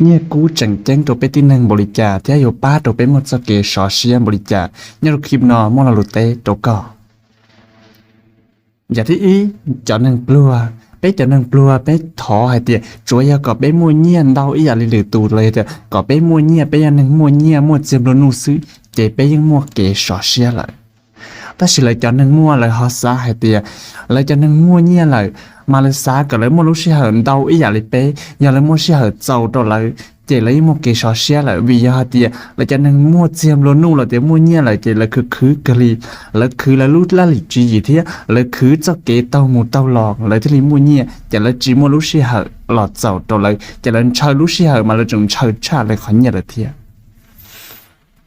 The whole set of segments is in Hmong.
nyiaj kub tseem ceeb rau peb tib neeg npaum li cas thiab yuav pab rau peb muaj txoj kev sov siab npaum li cas. Nyob rau clip no muaj lo lus teb rau koj. Yam thib ib, cov neeg pluag. Peb cov neeg pluag peb thov hais tias tsuav yog kom peb muaj nyiaj ntau ib yam li lwm tus los yog tias kom peb muaj nyiaj, peb yog neeg muaj nyiaj muaj txiag nplua nuj xwb ces peb yeej muaj kev sov siab lawm. Tab sis lawv cov neeg muaj lawv ho xav hais tias lawv cov neeg muaj nyiaj lawm mas lawv xav kom lawv muaj lub sij hawm ntau ib yam li peb, yog lawv muaj sij hawm txaus rau lawv ces lawv yeej muaj kev sov siab lawm. Vim yog hais tias lawv cov neeg muaj txiag nplua nuj los tias muaj nyiaj lawm ces lawv khwv khwv kawg li, lawv khwv lawv lub laj lim tswv yim thiab lawv khwv txoj kev taug mus taug los lawv thiaj li muaj nyiaj, ces lawv tsis muaj lub sij hawm los txaus rau lawv ces lawv ntshaw lub sij hawm mas lawv tseem ntshaw tshaj lawv qhov nyiaj lawm thiab.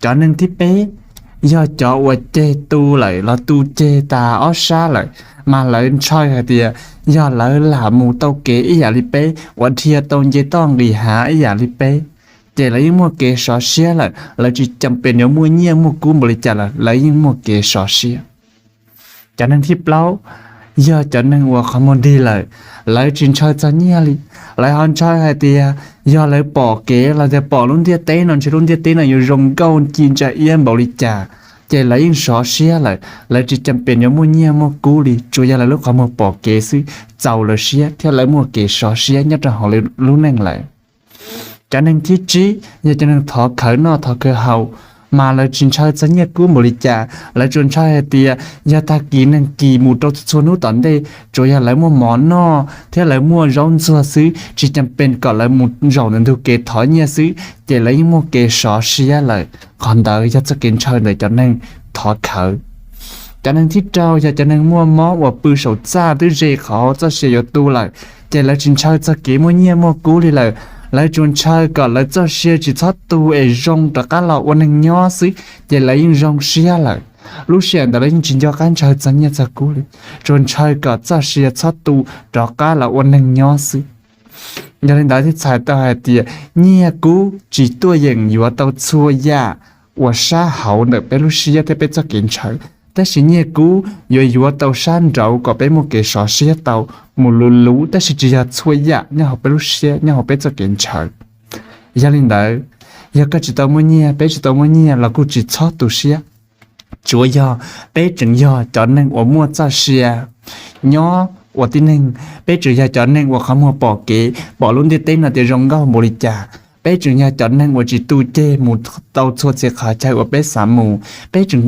Cov neeg thib peb yog cov uas ceg tu lawm los tu ceg tas ob sab lawm, mas lawv ntshaw hais tias yog lawv lam mus tau kev ib yam li peb, uas dhia tau nce toj nqis hav ib yam li peb, ces lawv yeej muaj kev sov siab lawm, lawv tsis cam pes yuav muaj nyiaj muaj kub npaum li cas lawm lawv yeej muaj kev sov siab. Cov neeg thib plaub yog cov neeg uas qhov muag dig lawm, lawv tsis ntshaw txog nyiaj li. Lawv ho ntshaw hais tias yog lawv pom kev los tias pom lub ntiaj teb no ntshe lub ntiaj teb no yuav zoo nkauj ci ntsa iab npaum li cas, ces lawv yeej sov siab lawm, lawv tsis cam pes yuav muaj nyiaj muaj kub li, tsuas yog lawv lub qhov muag pom kev xwb txaus lawv siab thiab lawv muaj kev sov siab nyob rau hauv lub neej lawm. Cov neeg thib tsib yog cov neeg thov khawv noj thov khawv haus, mas lawv tsis ntshaw txog nyiaj kub npaum li cas, lawv tsuas ntshaw hais tias yog tag kis neeg kis mus rau txhua hnub tom ntej tsuas yog lawv muaj mov noj thiab lawv muaj zaub ntxuag xwb, tsis cam pes kom lawv mus zaum ntawm ntug kev thov nyiaj xwb, ces lawv yeej muaj kev sov siab lawm. Qhov ntawd yog txoj kev ntshaw ntawm cov neeg thov khawv. Cov neeg thib rau yog cov neeg muaj mob uas pw saum txaj twb ze qhov txoj sia yuav tu lawm, ces lawv tsis ntshaw txog kev muaj nyiaj muaj kub li lawm, lawv tsuas ntshaw kom lawv txoj sia tsis txhob tu es zoo rov qab los ua neeg nyob xwb, ces lawv yeej zoo siab lawm. Lub sij hawm ntawd lawv yeej tsis nco qab ntshaw txog nyiaj txog kub li, tsuas ntshaw kom txoj sia txhob tu rov qab los ua neeg nyob xwb. Yog li ntawd thiaj txhais tau hais tias nyiaj kub tsis tuaj yeem yuav tau txhua yam uas sab hauv ntawm peb lub siab thiab peb txoj kev ntshaw, tab sis nyiaj kub yuav yuav tau sab nraud kom peb muaj kev sov siab tau mus luv luv, tab sis tsis yog txhua yam nyob hauv peb lub siab nyob hauv peb txoj kev ntshaw. Yog li ntawd, yog koj tsis tau muaj nyiaj, peb tsis tau muaj nyiaj los kuj tsis txhob tu siab. Tsuav yog peb tseem yog cov neeg uas muaj txoj sia nyob ua tib neeg, peb tseem yog cov neeg uas qhov muag pom kev, pom lub ntiaj teb no tias zoo nkauj npaum li cas, peb tseem yog cov neeg uas tsis tu ceg mus tau txhua txhia qhov chaw uas peb xav mus, peb tseem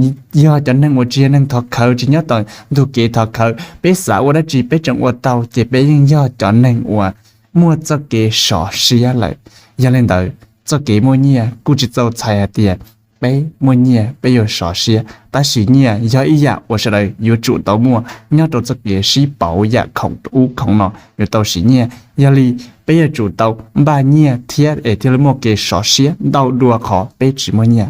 yog cov neeg uas tsis yog neeg thov khawv, tsis nyob tom ntug kev thov khawv, peb xav ua dab tsi peb tseem ua tau, ces peb yeej yog cov neeg uas muaj txoj kev sov siab lawm. Yog li ntawd, txoj kev muaj nyiaj kuj tsis txaus txhais hais tias peb muaj nyiaj peb yuav sov siab, tab sis nyiaj yog ib yam uas sawv daws yuav tsum tau muaj nyob rau txoj kev sib pauv yam khoom ub khoom no yuav tau siv nyiaj. Yog li, peb yuav tsum tau npaj nyiaj thiab es thiaj li muaj kev sov siab ntau dua qhov peb tsis muaj nyiaj.